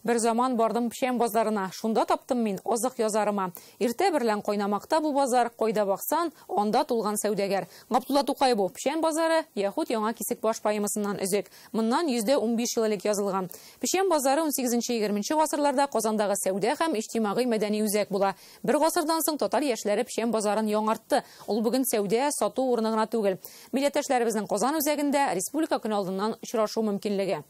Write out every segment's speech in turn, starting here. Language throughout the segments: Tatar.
Бер заман бардым Печән базарына, шунда таптым мин азык язарыма. Иртә берлән кайнамакта бу базар, кайда баксан, анда тулган сәүдәгәр. Габдулла Тукай бу Печән базары, яхуд Яңа Кисекбаш поэмасыннан өзек. Моннан 115 ел элек язылган. Печән базары 18-20 гасырларда Казандагы сәүдә һәм иҗтимагый мәдәни үзәк була. Бер гасырдан соң татар яшьләре Печән базарын яңартты. Ул бүген сәүдә, сату урыны гына түгел. Милләттәшләребезнең Казан үзәгендә республика көне алдыннан очрашу мөмкинлеге.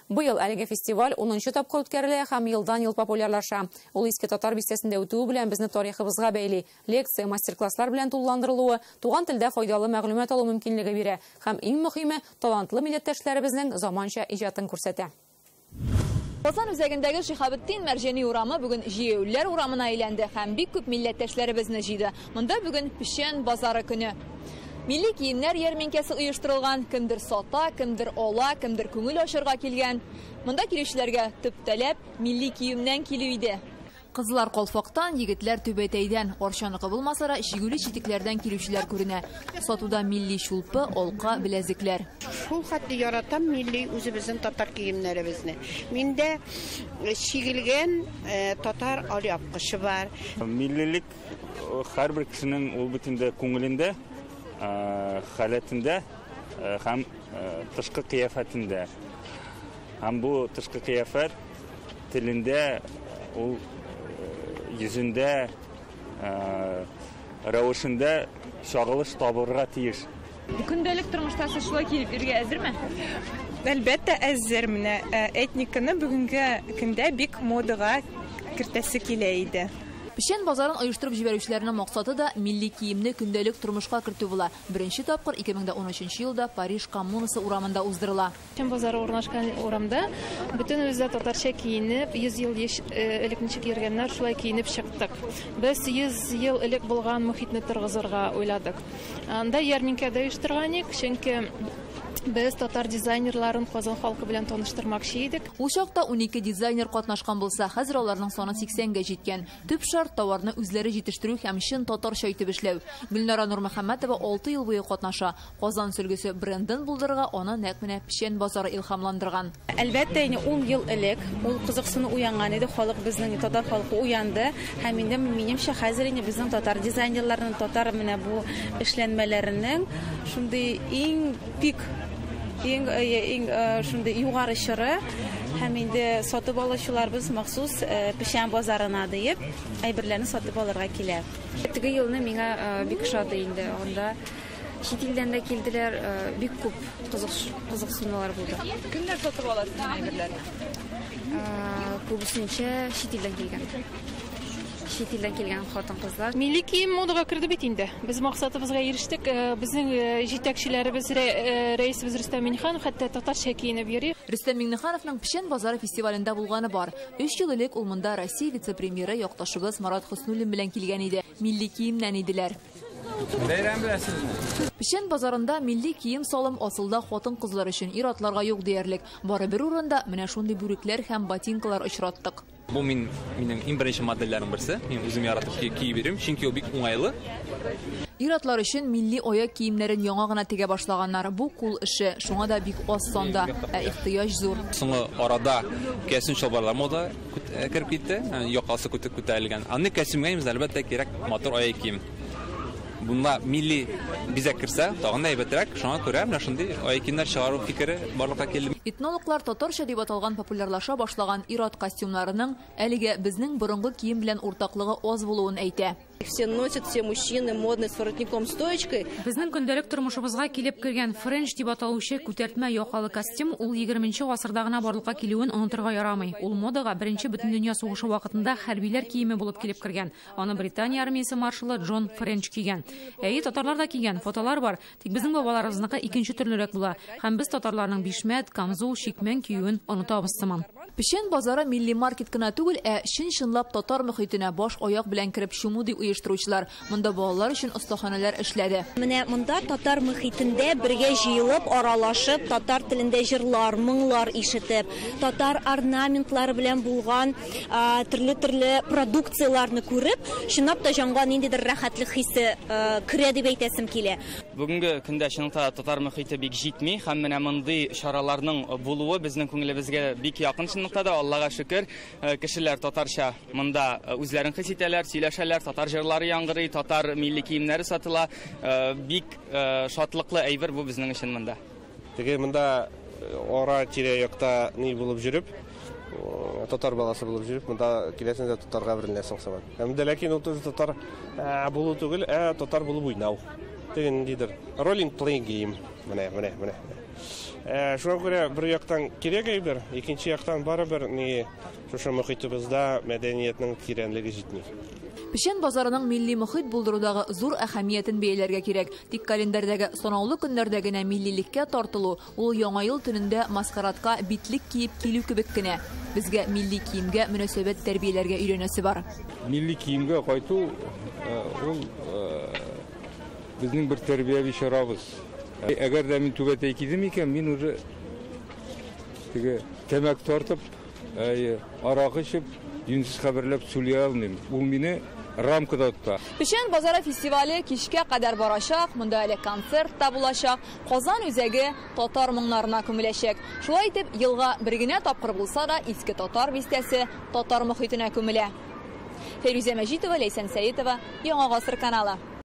Быел әлеге фестиваль 10нчы тапкыр үткәрелә һәм елдан-ел популярлаша. Ул Иске Татар бистәсендә үтүе белән безне тарихыбызга бәйли. Лекция, мастер-класслар белән тулыландырылуы туган телдә файдалы мәгълүмат алу мөмкинлеге бирә һәм иң мөһиме талантлы милләттәшләребезнең заманча иҗатын күрсәтә. Казан үзәгендәге Шиһабетдин Мәрҗани урамы бүген җәяүлеләр урамына әйләнде һәм бик күп милләттәшләребезне җыйды. Монда бүген Печән базары көне. Милли киемнәр ярминкәсе оештырылган, кемдер сата, кемдер ала, кемдер күңел ачарга килгән. Монда килүчеләргә төп таләп милли киемнән килү иде. Кызлар калфактан, егетләр түбәтәйдән, арчаныкы булмаса да чигүле читекләрдән килүчеләр күренә. Сатуда милли чулпы, алка, беләзекләр. Шул хәтле яратам милли үзебезнең татар киемнәребезне. Миндә чигелгән татар алъяпкычы бар. Миллилек һәрбер кешенең ул бит инде күңелендә, халәтендә һәм тышкы кыяфәтендә. Һәм бу тышкы кыяфәт телендә, ул йөзендә, рәвешендә чагылыш табырга тиеш. Көндәлек тормышта сез шулай киенеп йөрергә әзерме? Әлбәттә, әзер. Менә этниканы бүгенге көндә бик модага кертәсе килә иде. Печән базарын оештырып җибәрүчеләрнең максаты да милли киемне көндәлек тормышка кертү була. Беренче тапкыр 2013 елда Париж коммунасы урамында уздырыла. Печән базары урнашкан урамда бөтенебез дә татарча киенеп, 100 ел элек ничек йөргәннәр, шулай киенеп чыктык. Без 100 ел элек булган мохитне торгызырга уйладык. Анда ярминкә дә оештырган идек, чөнки без татар дизайнерларын Казан халкы белән таныштырмакчы идек. Ул чакта 12 дизайнер катнашкан булса, хәзер аларның саны 80гә җиткән. Төп шарт товарны үзләре җитештерү һәм чын татарча итеп эшләү. Гөлнара Нурмөхәммәтова 6 ел буе катнаша. Казан сөлгесе брендын булдырырга аны нәкъ менә Печән базары илһамландырган. Әлбәттә, инде 10 ел элек ул кызыксыну уянган иде. Халык, безнең татар халкы уянды һәм инде минемчә хәзер инде безнең татар дизайнерларының, татар менә бу эшләнмәләренең шундый иң пик, иң шундый югары чоры һәм инде сатып алучыларыбыз махсус Печән базарына диеп әйберләрне сатып алырга килә. Теге елны миңа бик ошады инде. Анда чит илдән дә килделәр, бик күп кызыксынулар булды. Кемнәр сатып ала сезнең әйберләрне? Күбесенчә чит илдән килгән. Чит илдән килгән хатын-кызлар. Милли кием модага керде бит инде. Без максатыбызга ирештек. Безнең җитәкчеләребез, рәисебез Рөстәм Миңнеханов хәтта татарча киенеп йөри. Рөстәм Миңнехановның Печән базары фестивалендә булганы бар. 3 ел элек ул монда Россия вице-премьеры якташыбыз Марат Хөснуллин белән килгән иде. Милли киемнән иделәр. Бәйрәм белән сезне. Печән базарында милли кием салым асылда хатын-кызлар өчен, ир-атларга юк диярлек. Бары бер урында менә шундый бүрекләр һәм ботинкалар очраттык. Бу минем иң беренче модельләрнең берсе. Мин үзем яратып киеп йөрим, чөнки ул бик уңайлы. Ир-атлар өчен милли аяк киемнәрен яңа гына тегә башлаганнар. Бу кул эше, шуңа да бик аз санда, ә ихтыяҗ зур. Соңгы арада костюм чалбарлар мода кереп китте, якасы күтәрелгән. Аны костюмга инде әлбәттә кирәк матур аяк кием. Бунда милли бизәк керсә, тагын да әйбәтрәк. Шуңа күрә менә шундый аяк киемнәр чыгару фикере барлыкка килде. Этнологлар татарча дип аталган популярлаша башлаган ир-ат костюмнарының әлегә безнең борынгы кием белән уртаклыгы аз булуын әйтә. Все носят, все мужчины модные с воротником, стоечкой. Безнең көндәлек тормышыбызга килеп кергән френч дип аталучы күтәртмә якалы костюм ул 20 гасырда гына барлыкка килүен онытырга ярамый. Ул модага Беренче бөтендөнья сугышы вакытында хәрбиләр киеме булып килеп кергән. Аны Британия армиясе маршалы Джон Френч кигән. Әйе, татарлар да кигән, фотолар бар. Тик безнең бабаларыбызныкы икенче төрлерәк була. Һәм без татарларның бишмәт, камзул, чикмән киюен онытабыз сыман. Печән базары милли маркет кына түгел, ә чын-чынлап татар мөхитенә баш аяк белән кереп чуму дип оештыручылар. Монда балалар өчен остаханәләр эшләде. Менә монда татар мөхитендә бергә җыелып, аралашып, татар телендә җырлар, моңлар ишетеп, татар орнаментлары белән булган төрле-төрле продукцияләрне күреп, чынлап та җанга ниндидер рәхәтлек хисе керә дип әйтәсем килә. Бүгенге көндә чынлыкта татар мөхите бик җитми һәм менә мондый чараларның булуы безнең күңелебезгә бик якын. Чынлыкта да, Аллага шөкер, кешеләр татарча монда үзләрен хис итәләр, сөйләшәләр, татар җырлары яңгырый, татар милли киемнәре сатыла. Бик шатлыклы әйбер бу безнең өчен монда. Теге монда ара тирә якта ни булып жүреп, татар баласы булып жүреп, монда киләсең дә татарга әвереләсең сыман. Һәм дә ләкин ул татар булу түгел, ә татар булып уйнау. Теге ниндидер rolling playing game. Менә, менә, менә. Шуңа күрә бер яктан кирәк әйбер, икенче яктан барыбер ни шушы мохитыбызда мәдәниятнең тирәнлеге җитми. Печән базарының милли мохит булдырудагы зур әһәмиятен бәяләргә кирәк. Тик календарьдәге санаулы көннәрдә генә миллилеккә тартылу, ул Яңа ел төнендә маскарадка битлек киеп килү кебек кенә. Безгә милли киемгә мөнәсәбәт тәрбияләргә өйрәнәсе бар. Милли киемгә кайту ул безнең бер тәрбияви чарабыз. Әгәр дә мин түбәтәй кидем икән, мин уже теге тәмәке тартып, аракы эчеп, юньсез хәбәрләп сөйли алмыйм. Ул мине рамкада тота. Печән базары фестивале кичкә кадәр барачак, монда әле концерт та булачак. Казан үзәге татар моңнарына күмеләчәк. Шулай итеп, елга бер генә тапкыр булса да, Иске Татар бистәсе татар мохитенә күмелә. Фәйрүзә Мәҗитова, Ләйсән Сәетова, Яңа Гасыр каналы.